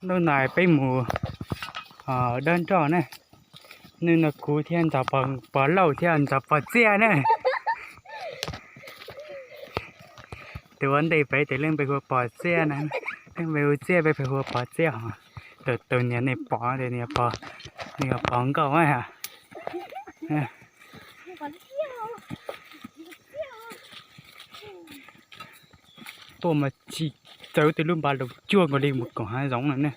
Hnub no peb mus dab nroj na. Hnub no kuv thiab Ntxawm Pov Lauj thiab Ntxawm Pov Txiaj na. Tus ua ntej pem tes leej npe hu ua Pov Txiaj na, leej npe hu Txiaj, peb pheej hu ua Pov Txiaj os. Tus tus niag nej pom tes nws yog Pov Nkauj na. Tuaj mas tsis txawv tus lub npas los cuag nkaus li mus koom hav zoov no ne.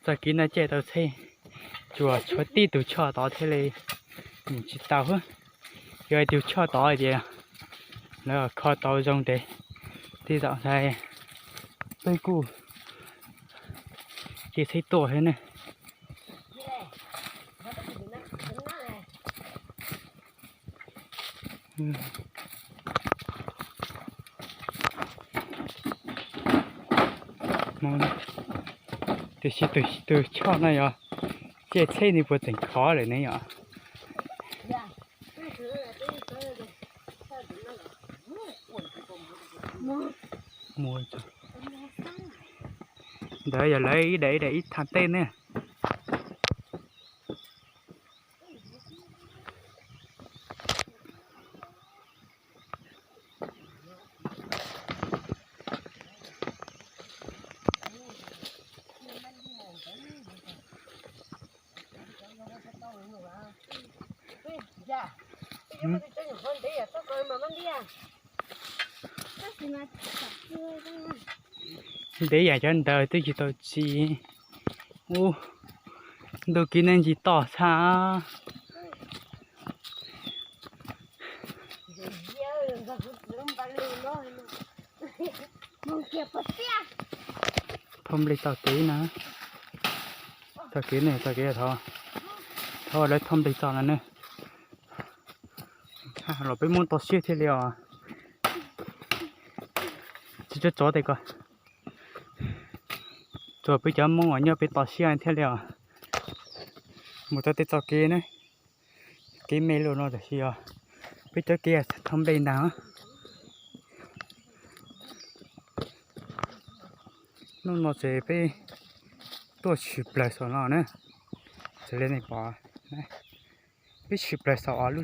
Txoj kev no caij tau txhij, tsuas tshuav tib tug choj tod thiaj li mus tsis tau. Yog ib tug choj tod hais tias lawv kho tau zoo tes tij zaum ntawd peb kuj cia txhij tuaj thiab ne. Tiam sis tus choj no yog caij txhij nws puas tseem khov lawm ne yom? Ntawd yog lawv ib daim ib daim ib thaj teb ne. Ntev yam cov ntawd twb tsis tau txi. Ub, ntu kev no ntsis toj tshaj. Thauj nplej txoj kev na. Txoj kev ne, txoj kev thov, thov lawv thauj nplej txoj no ne. Los peb muab toj siab thiaj li os. Tsis tso tsov tes ko, tsuas peb cov Hmoob uas nyob peb toj siab thiaj li os. Mus txoj tej txoj kev ne, kev me luaj no tab sis os, peb cov kev thauj nplej ntag. Hnub no ces peb tuaj tshwm plaws saum no na, raws li nej pom, peb tshwm plaws saum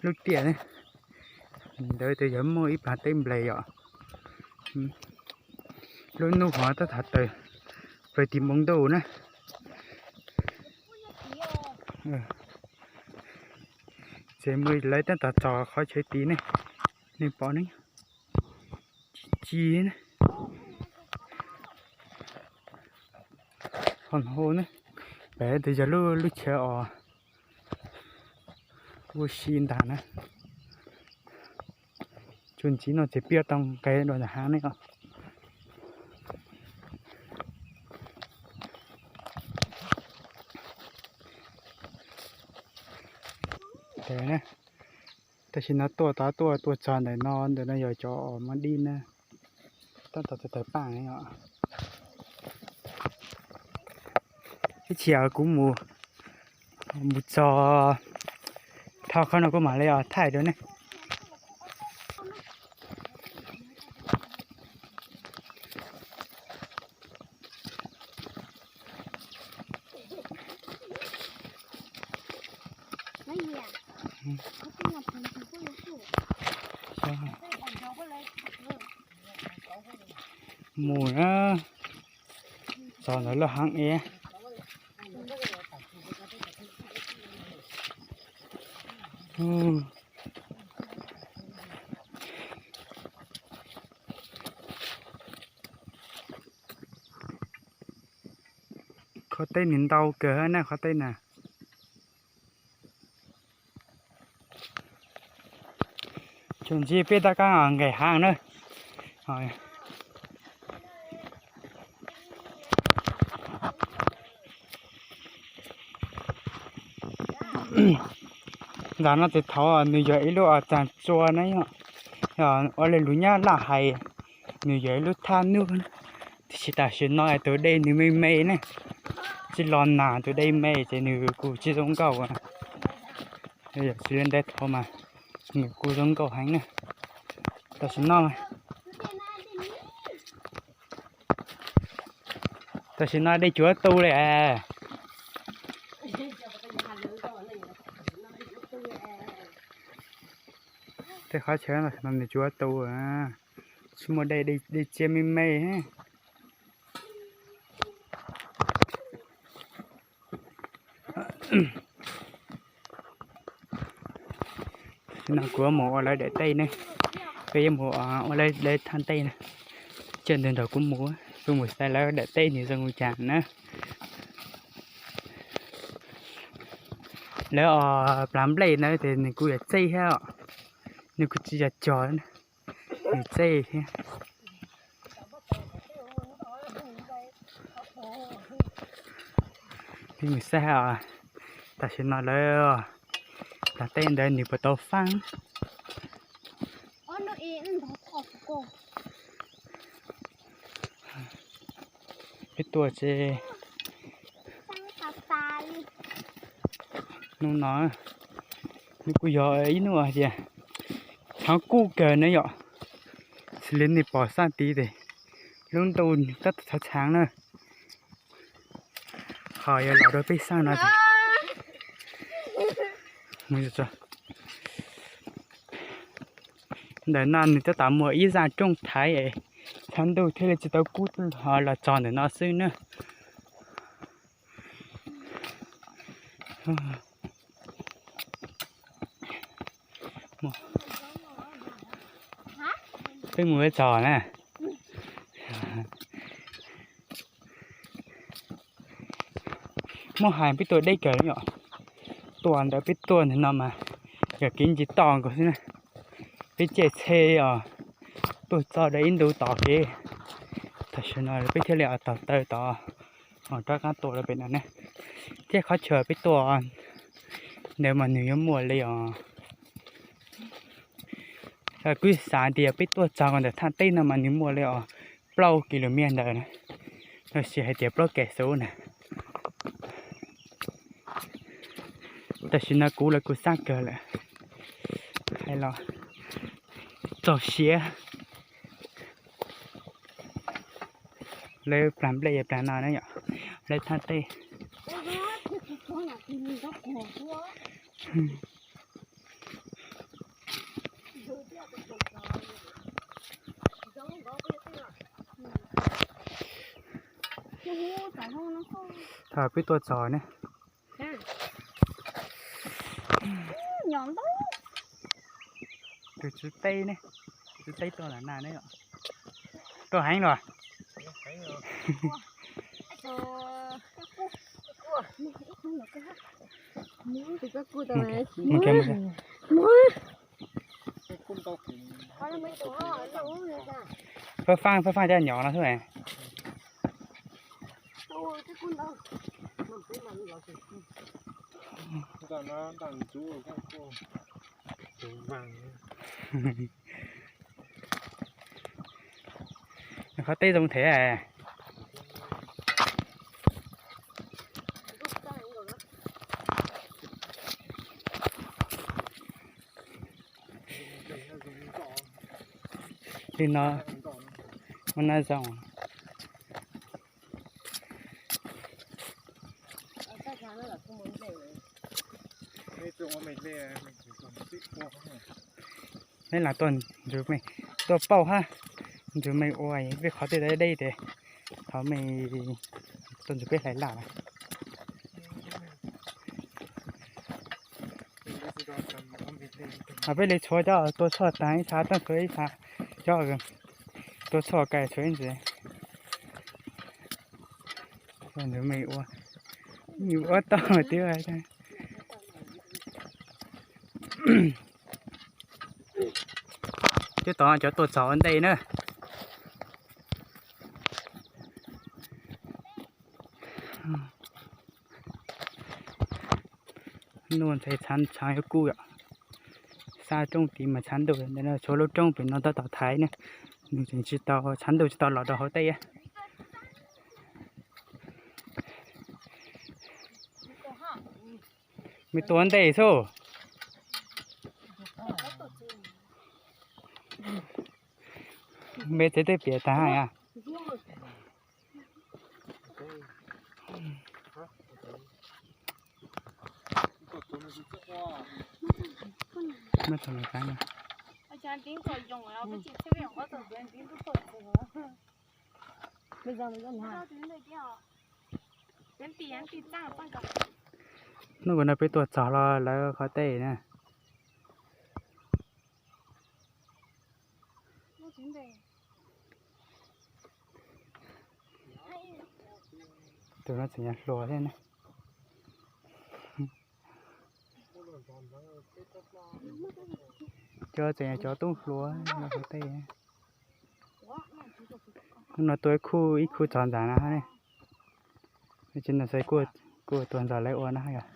lub tiaj ne. Ntawd tes yog muaj ib plag teb nplej yom. Lub hnub hov tab tom tawm plaws tim npoo ntuj na. Ces mus lawv tab tom txog qhov chaw tid ne, nej pom ne, ci ci ne. Ho hauv ne, pem tus yog lub lub chaw os, ua si ntag na. Tsuas ntxiv no ces pib tau nqes dua ntawm hav ne os. Tam sim no tuaj tod tuaj tuaj txog ntawm no, ntawm no yog cov mab dib na, tab tom tawm paj os. Ib chim kuv mus, mus txog thauj qhov no kuv mam li os thaij rau nej. Mus na, txog ntawd lawm heev es. Qhov teb nws ntau kawg na qhov teb na. Tsuas ntxiv peb tab kaab nqes hav na. Ntawm no ces thaud nws yog ib lub tsaag tsua na yom, ua li lus Nyab Laj hais nws yog ib lub thaj nub, tiam sis tam sim no tus dej nws me me ne, Tsis los nas tus dej me ces nws kuj tsis zoo nkauj. Yog tsis li ntawd thov mas nws kuj zoo nkauj heev na. Tam sim no, tam sim no dej cuav tu li. Tej qhov chaw no nws cuav tu, tsis muaj dej, dej txias me me. Tam sim no kuv mus ua lawv daim teb ne, peb yuav mus ua lawv thaj teb na. Coj ntawd nrog kuv mus, kuv mus xaiv lawv daim teb nws zoo li cas na. Lawv os, plag nplej na ces nws kuj yog txej thiab os, nws kuj tsis yog cog, nws txej thiab. Peb mus saib os, tam sim no lawv, plag teb ntawd nws puas tau faaj. Peb tuaj ces hnub no nws kuj yog ib hnub hais tias tshaav kub kawg na yom. Xws li nej pom sab tid tes lub ntuj tab tom tshaav tshaav na. Ho yuav los rau peb sab no ces ntawm no nws tab tom muaj ib zaj rooj thaiv es tshav ntuj thiaj li tsis tau kub ho los txog ntawm no xwb na. Peb mus txog na. Muab hais peb tuaj deb kawg yom. Tuaj ntawm peb tuaj ntawm no mas yog kev nce toj nkaus xwb na. Peb caij tsheb os, tuaj txog rau ib ntu tom kev. Tam sim no peb thiaj li taug taw tod, rov qab tuaj rau pem no ne. Thiab qhov chaw peb tuaj ntawd mas nws yuav muaj li os, kuv xav tias peb tuaj txog ntawm thaj teb no mas nws muaj li os plaub kis lus mev ntawd na, los sis hais tias plaub kem xuv na. Tam sim no kuv los kuv xab kawg lawm, hais los txaus siab. Lawv plag nplej plag no na yom, lawv thaj teb. Thaum peb tuaj txog ne, tus tswv teb ne, tswv teb tuaj lam na ne, tuaj heev los. Pab faaj, pab faaj cov nyom no xwb. Qhov teb zoo thiab. Li no, ua no zoo. Neb lam tuaj ntsws me, tuaj pauj hab, ntsws me ua peb qhov tej deb deb tes, thov me tuaj ntsws peb hlais laj. Peb li tshuav cov tua tshuaj taag ib txha, tuaj tshuav ib txha, cov tua tshuaj kais tshuav ib ntsis. Ntsws me ua, ua tau tiag. Cov tod cov tuaj txog ua ntej na. Nuj ntxhais tshaav tshaav yuav kub yom. Sab roob tid mas tshav ntuj, ntawm no tshuav lub roob pem no tab tom thaiv ne, nws tseem tsis tau, tshav ntuj tsis tau los rau hauv teb. Me tua ntej xwb. Me tsev tej piam tag hais. Hnub kuv no peb tuaj txog los lawv qhov tej na. Tus no tseem yog hluas thiab ne. Cov tseem yog cov tub hluas lawv qhov tej. Hnub no tuaj ib khub, ib khub txog ntxas no ne. Tsis no xav kuj tuaj ntxog lawv ua no yog.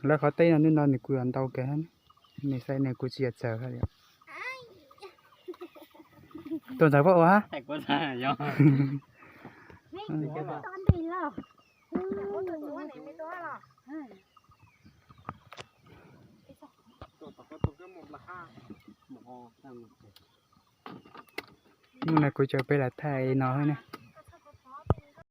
Lawv qhov tej no hnub no nws kuj yuav ntau kawg, nws xav nws kuj tsis yog txawv li. Tuaj ntxog puab ua. Hnub no kuv coj peb los thaij no ne.